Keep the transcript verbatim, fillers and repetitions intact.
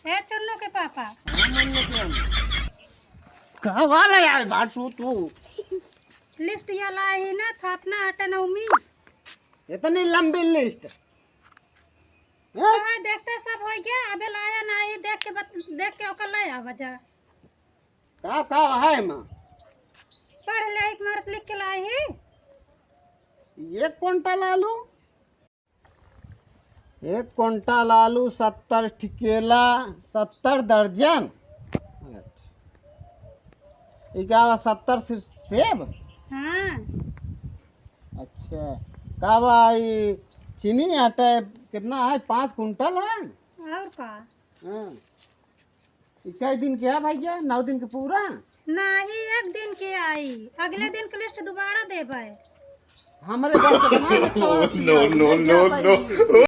ए चुन्नू के पापा। हाँ, मन्नू के अम्मा। का वाला आए बाटू तू? लिस्ट या लाए ही ना, थापना आटा नवमी। इतनी लंबी लिस्ट? हैं? कहाँ देखते सब हो गया, अबे लाया ना ही, देख के बत-, देख के ओकर ले आवा जा। का, का है माँ? पढ़ ले, एक मारत लिख के लाए ही। एक कुंटल आलू? एक कुंटल आलू, सत्तर ठिकेला, सत्तर दर्जन। अच्छा। ई का बा, सत्तर से-, सेब? हाँ। अच्छा। का बा, ई चीनी आटा कितना है? पाँच कुंटल है? और का? हाँ। ई कई दिन के है भैया? नौ दिन के पूरा? नाही, एक दिन के आई, अगले दिन के लिस्ट दोबारा देबे। हमरे घर के मालिक तो नो, नो, नो, नो।